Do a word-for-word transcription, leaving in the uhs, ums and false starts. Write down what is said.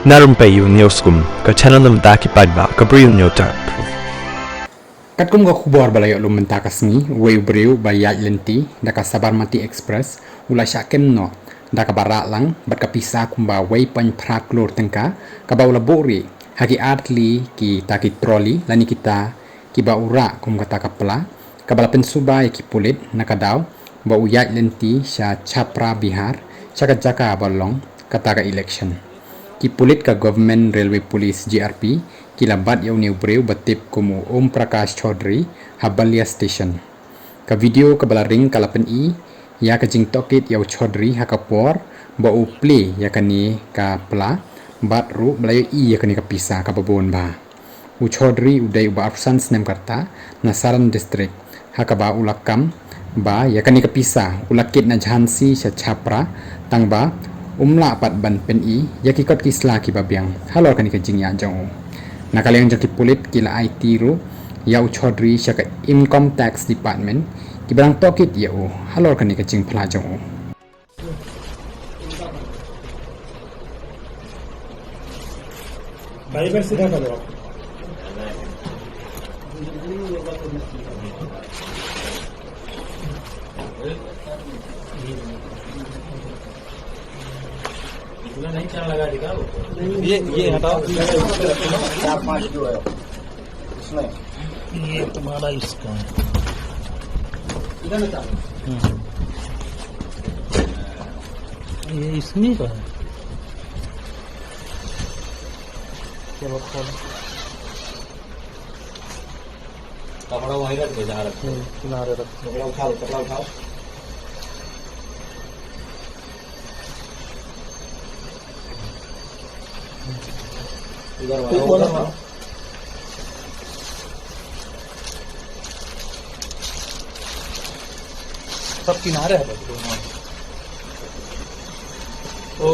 Na Rympei U News kum ka channel na bynta ki paidbah ka Bri U News Tap. Katkum ka khubor ba la ïoh lum mynta ka sngi, uwei u briew ba ïaid lynti da ka Sabarmati Express u la shah kem noh da kaba rah lang bad ka pisa kumba wei point phra klur tyngka kaba u la buh rieh ha ki artylli kita ki trolley lane kita kiba u rah kum kata ka pla, kaba la pynsuba ïa ki pulit na ka daw ba u ïaid lynti sha Chhapra Bihar sha ka jaka ba long kata ka election. Ki pulit ka Government Railway Police, G R P, ki la bat ïa une u briew ba tip kum u Om Prakash Chaudhary ha Balia Station. Ka video kaba la ring ka la pyni ïa ka jingtohkit ïa u Chaudhary ha ka por ba u plie ïa kane ka pla bad ruh ba la ïohi ïa kane ka pisa kaba bun bha. U Chaudhary u dei uba arphew san snem ka rta na Saran District, ha kaba u la kam ba ïa kane ka pisa u la kit na Jhansi sha Chhapra, tang ba um lah pat ban pyni ïa ki kot ki sla kiba biang halor kane ka jingïaid jong u. Na ka liang jong ki pulit ki la aiti ruh ïa u Chaudhary sha ka Income Tax Department kiba dang tohkit ïa u halor kane ka jingphla jong u. भाई, इधर सीधा करो आप। इतना नहीं चढ़ लगा दिखा वो। ये, ये हटाओ। चार पांच जो है। इसमें। ये तुम्हारा इसका है। इधर में चालू। हम्म। ये इसमें का है। चलो, खोलो। कपड़ा वहीं रख दो, जहाँ रखो। हम्म, किनारे रख। कपड़ा उठा लो, कपड़ा उठाओ। इधर वाला, उधर वाला। सब किनारे है बस। ओ।